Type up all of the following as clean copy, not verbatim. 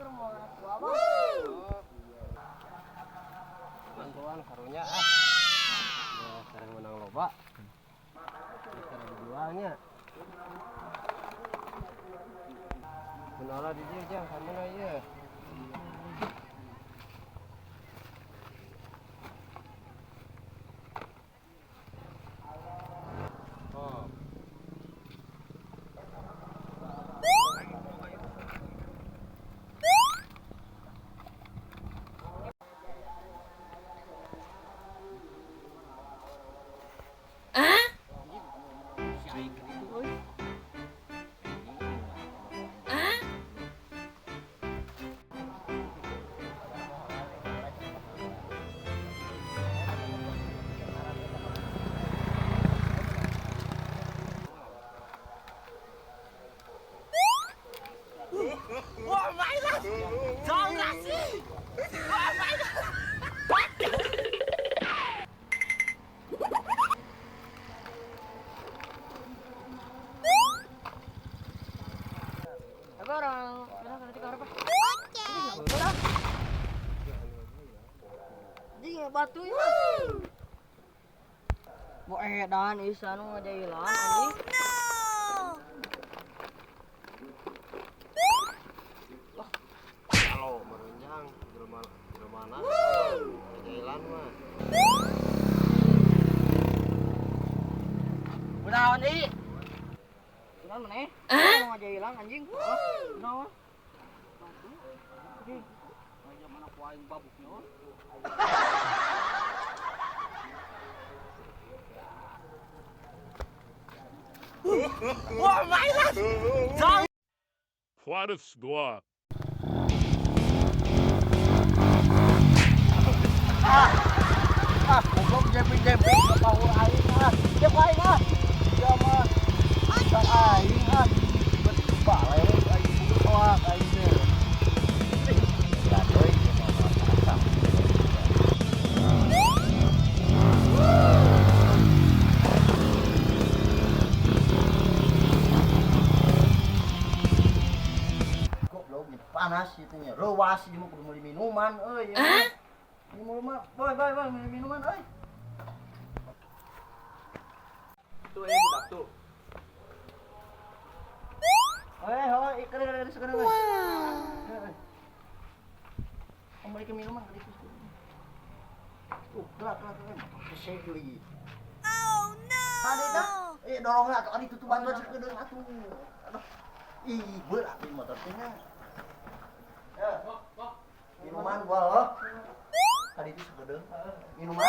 ke rumah orang tua, Bang. Bantuan karunya ah. Ya, sekarang menang loba. Sekarang dijualnya. Kunaon di dieu jang kamana ieu? Oh. Apa orang kenapa? Oke. Batu ya. Mau edan isa nu ngajailan anjing. Kalau merunjang jelema mana? Ngajailan mah. Kunaon deui? Kunaon maneh? Nu ngajailan anjing. Kunaon? Batu. Anjing. Aya mana ku aing babuknya. Wah, mainan. Juarez 2. Ah, goblok jeping-jeping ke paur aing ah. Jep aing ah. Dia mah. Oke. Aing ah. Balai aing buku soak aing teh. Ya deui goblok panas ieu teh nya. Reuas ieu mah kudu meuli minuman euy. Ini mau mah, boy, boy, boy, beli minuman, euy. Tuh, budak tuh. Oh, keren, keren, keren. Wah. Beli minuman kali itu. Tuh, gerak, gerak, gerak. Hese deui. Oh no. Ada itu? Doronglah atuh adi tutup bantuan sakedeung atuh. Aduh. Ih, berat ieu motor teh nya. Ya. Minuman gua loh. Tadi itu sakedeung. Minuman?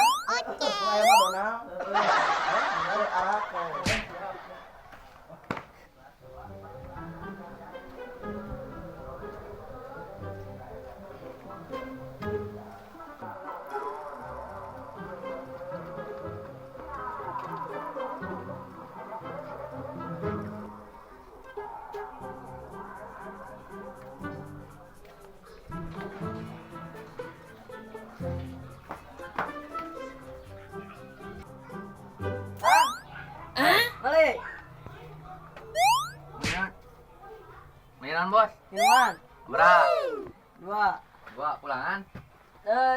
Oke. Aya mah Donald. Heeh. Arak. Balik. Mainan bos. Minuman. Berapa? 2. 2 pulangan.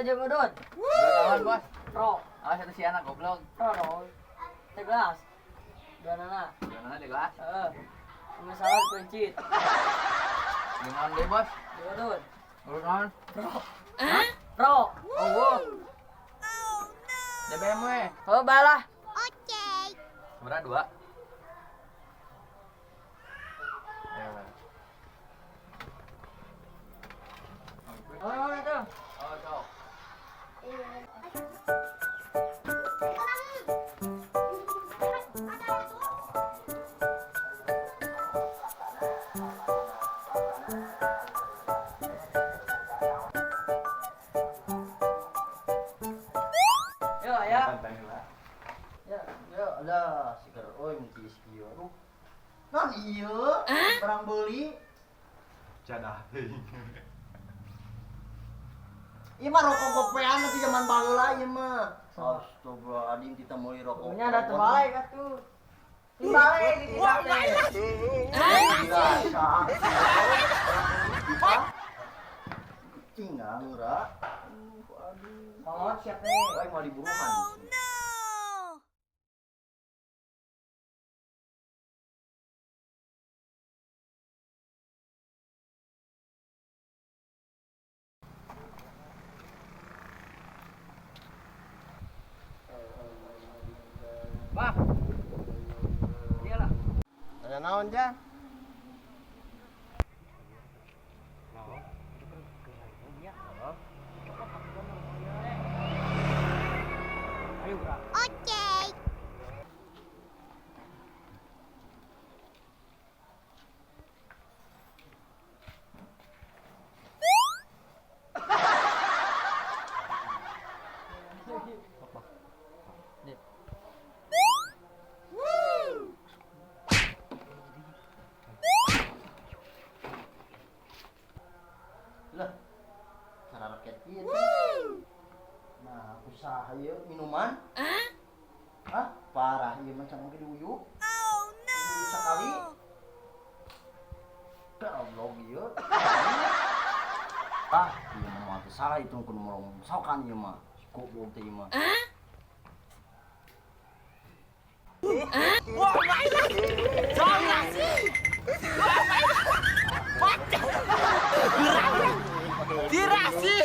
Jeung udut. 2 tahun bos. Pro. Awas satu si anak goblok. Pro dong. Teh gelas. 2 nana. 2 nana di gelas. Heeh. Masalah kuncit. Minuman deh bos. Jeung udut. Udut naon? Pro. Pro. Oh, wow. DBM we. Oh, balah. Oke. Berapa 2? Oh, itu. Oh, sok. Yo, ya. Ya, ya, ada sigar euy mun tiis kieu. Aduh. Nah, ieu barang beuli. Jadah teuing. Ieu mah rokok gopean nanti zaman baheula ieu mah. Astagfirullahaladzim kita meuli rokok. Punya ada terbalik atuh. Terbalik di kita teh. Biasa. Urang ra. Aduh. Kolot siap teh. Aing mau diburuhan. Oh no! Bah. Iya lah. Tanya naon, Jan? Ayo urang. Okay. Nih. Lah. Cara rakyat ieu. Nah, usaha ieu minuman. Hah? Parah ieu mah can diuyuk. Oh no! Sekali. Goblok ieu. Ah, ieu mah teu salah itu kudu morong sokan ieu mah. Si goblok teh ieu mah. Dirasi.